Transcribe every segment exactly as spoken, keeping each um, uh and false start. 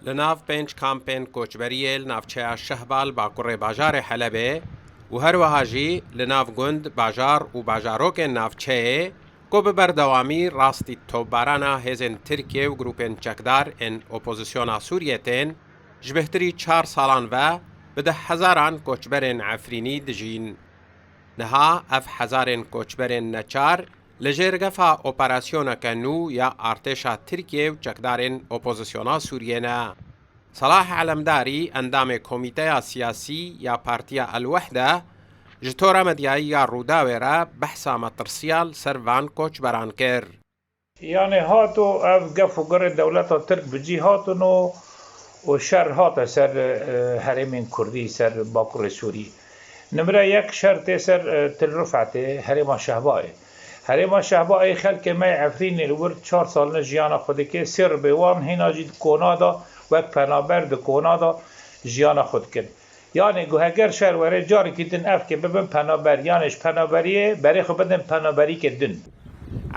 Li nav pênc kampên koçberiyê li navçeya Şehba li bakurê bajarê Helebê û her wiha jî li nav gund, bajar û bajarokên navçeyê ku bi berdewamî rastî topbarana hêzên Tirkiyê û grûpên çekdar ên opozisyona Sûriyê tên, ji bêhtirî çar salan ve bi deh hezaran koçberên Efrînî dijîn. Niha ev hezarên koçberên neçar li jêr gefa operasyoneke nû ya artêşa Tirkiyê û çekdarên opozisyona Sûriyê ne. Selah Elemdarî, endamê Komîteya Siyasî ya Partiya El Wehde, ji tora medyayî ya Rûdawê re behsa metirsiya li ser van koçberan kir. Yanê hato ev gef û girê dewleta Tirk bi cî hatino û şer hate ser, e, herêmên Kurdî, ser Bakurê Sûrî. Nimre yek şer tê ser, e, Til Rifetê, herêma Şehbayê. Herêma Şehbayê xelkê me yê Efrînê li wir çar sal ne jiyana xwe dike, sê ribê wan hêna jî di kona de wek penaber di kona de jiyana xwe dikin. Yanê ku heger şer were carekî din ev ke bibin penaber, yanê ji penaberiyê berê xwe bidin penaberîkê din.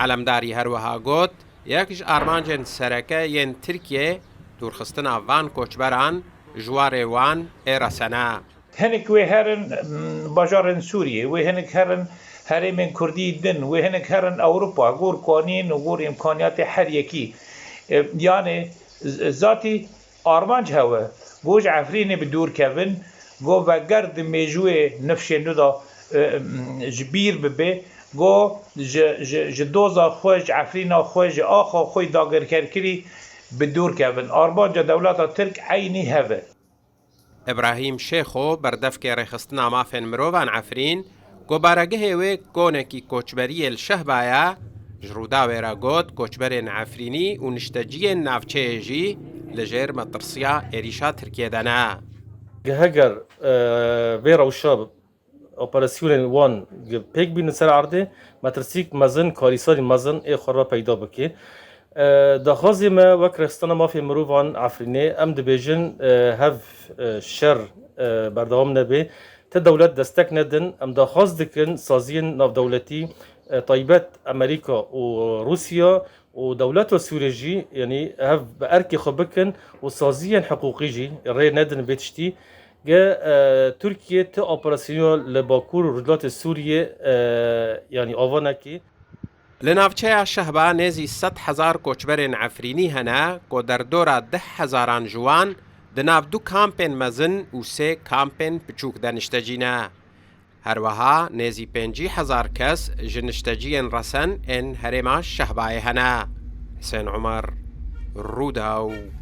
Elemdarî her wiha got, yek ji armancên sereke yên Tirkiyê dûrxistina van koçberan ji warê wan ê resene. Hinek wê herin, mm, bajarên Sûriyê, wê hinek herin herêmên Kurdî din, wê hinek herin Ewropa, gor kanîn û gor îmkaniyatê her yekî. E, yanê z-, zatî armanc hewe, go ji Efrînê bi dûr kevin, go veger di mêjûyê nifşê nû de, e, ji bîr bibe, go ji, ji, ji doza xwe, ji Efrîna xwe, ji axa xwe dagirkerkirî bi dûr kevin. Armanca dewleta Tirk eynî hev e. Îbrahîm Şêxo, berdevkê Rêxistina Mafên Mirovan Efrîn, ku baregihê wê konekî koçberiyê li Şehba ye, ji Rûdawê re got, koçberên Efrînî û nişteciyên navçeyê jî li jêr metirsiya êrîşa Tirkiyê de ne. Heger, e, vê rewşa operasyonên wan pêk bînin ser erdê, metirsîk mezin, karîsarî mezin ê xwe re peyda bike. E, daxwazê me wek Rêxistina Mafê Mirovan Efrînê, em dibêjin, e, hev, e, şer, e, berdewam nebe, ti dewlet destek nedin. Em daxwaz dikin saziyên navdewletî, e, taybet Amerîka û Rûsya û dewleta Sûrê jî, yanî hev bi erkê xwe bikin û saziyên hiqûqî jî rê nedin vê tiştî. Ge, e, Tirkiye ti operasyona li Bakur û Rojhilatê Sûriyê, e, yanî ava neke. Li navçeya Şehba nêzî sed hezar koçberên Efrînî hene ku derdora deh hezaran ji wan di nav du kampên mezin û sê kampên piçûk de niştecî ne. Her wiha nêzî pêncî hezar kes ji nişteciyên resen ên herêma Şehbayê hene. Hisên Umer, Rûdaw.